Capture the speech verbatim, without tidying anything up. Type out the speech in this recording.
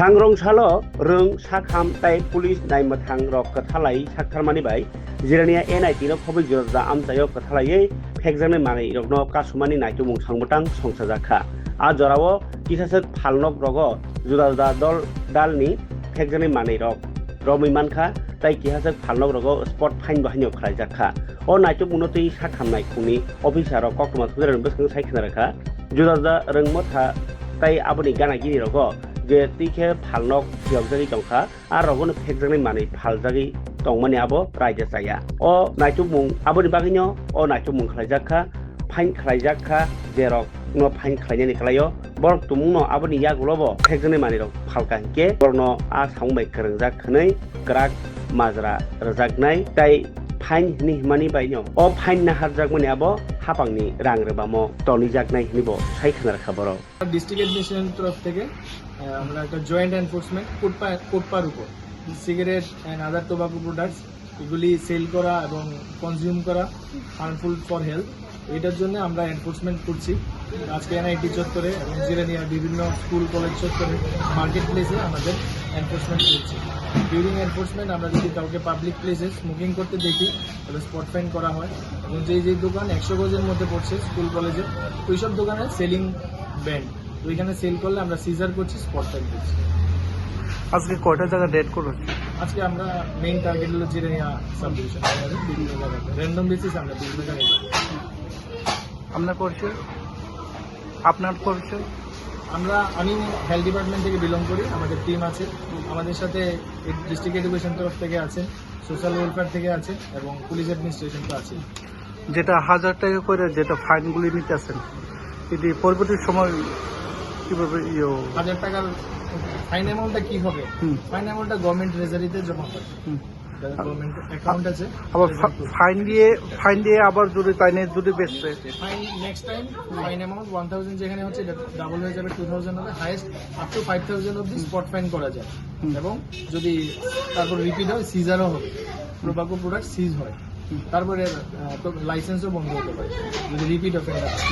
Sangrong salo rwng, sakham tei police naimwthang rok kwthalai saktharmani bai Jirania N I T no khobwi juda juda amchaio kwthalaiwi phekjaknai manwi rokno kasumani naitukmung songmwtang songchajak kha. A jorao kisaswk phalnok rogo juda juda dol dalni phekjaknai manwi rok romwi mankha tei kisaswk phalnok rogo spot fine bo haino khlaijak kha. O naitukmungno twi sakhamnai khungni officer rok koktwma thujairokni bwskango sai khna rwkha. Juda juda rwngmwtha tei aboni gana gini rogo je twi khe phalnok phiyokjagwi tongkha, a rogono phekjaknai manwi phaljagwi tongmani abo raida chaya. O naitukmung aboni bagwino o naitukmung khlaijak kha, fine khlaijak kha, jerokno fine khlainani kwlaio. Borok tumungno aboni yagulobo phekjaknai manwirok phalka hinkhe borokno a samung bai kwrwngjak hwnwi kwrak majra rwjaknai tei fine hwnwi hwnmani baino o fine naharjakmani abo hapangni rang rwbamo tonijaknai hwnwibo sai khna rwkha borok. District administration তরফ থেকে আহ, আমরা একটা joint enforcement কোটপা কোটপার উপর cigarette and other tobacco products এগুলি সেল করা এবং কনজিউম করা হার্মফুল ফর হেলথ, এটার জন্য আমরা এনফোর্সমেন্ট করছি। আজকে এনআইটি চত্বরে এবং জিরানিয়ার বিভিন্ন স্কুল কলেজ চত্বরে মার্কেট প্লেসে আমাদের এনফোর্সমেন্ট চলছে। ডিউরিং এনফোর্সমেন্ট আমরা যদি কাউকে পাবলিক প্লেসে স্মোকিং করতে দেখি, তাহলে স্পট ফাইন করা হয়। এবং যেই যেই দোকান একশো গজের মধ্যে পড়ছে স্কুল কলেজে, ওইসব দোকানে সেলিং ব্যান্ড, তো এখানে সেল করলে আমরা সিজার করছি, স্পট ফাইন করছি। আজকে কয়টা জায়গা রেড করেছে? আজকে আমরা মেইন টার্গেট হলো জিরানিয়া সাব ডিভিশন, বিভিন্ন জায়গাতে র্যান্ডম বেসিস আমরা বিভিন্ন জায়গায় যাই। আপনার পরিচয়? আপনার পরিচয়? আমরা আমি হেলথ ডিপার্টমেন্ট থেকে বিলং করি। আমাদের টিম আছে, আমাদের সাথে ডিস্ট্রিক্ট এডুকেশন তরফ থেকে আছে, সোশ্যাল ওয়েলফেয়ার থেকে আছে এবং পুলিশ অ্যাডমিনিস্ট্রেশন তো আছে। যেটা হাজার টাকা করে যেটা ফাইনগুলি নিতেছেন, এটি পরবর্তী সময় কিভাবে ইয়ে হবে? হাজার টাকার ফাইন অ্যামাউন্টটা কি হবে? হুম। ফাইন অ্যামাউন্টটা গভর্নমেন্ট ট্রেজারিতে জমা হয়। হুম। গভর্নমেন্ট অ্যাকাউন্ট আছে। আবার ফা-, ফাইন দিয়ে, ফাইন দিয়ে আবার যদি তাই নিয়ে যদি বেচছে? Fine next time fine amount one thousand যেখানে হচ্ছে, এটা ডাবল হয়ে যাবে, টু থাউজেন্ড হবে, highest up to five thousand অবধি হুম। স্পট ফাইন করা যায়। হুম। এবং যদি তারপর রিপিট হয়, সিজারও হবে, টোবাকো প্রোডাক্ট সিজ হয়। হুম। তারপরে আহ, তো লাইসেন্সও বন্ধ হতে পারে যদি রিপিট অফেন্ডার হয়।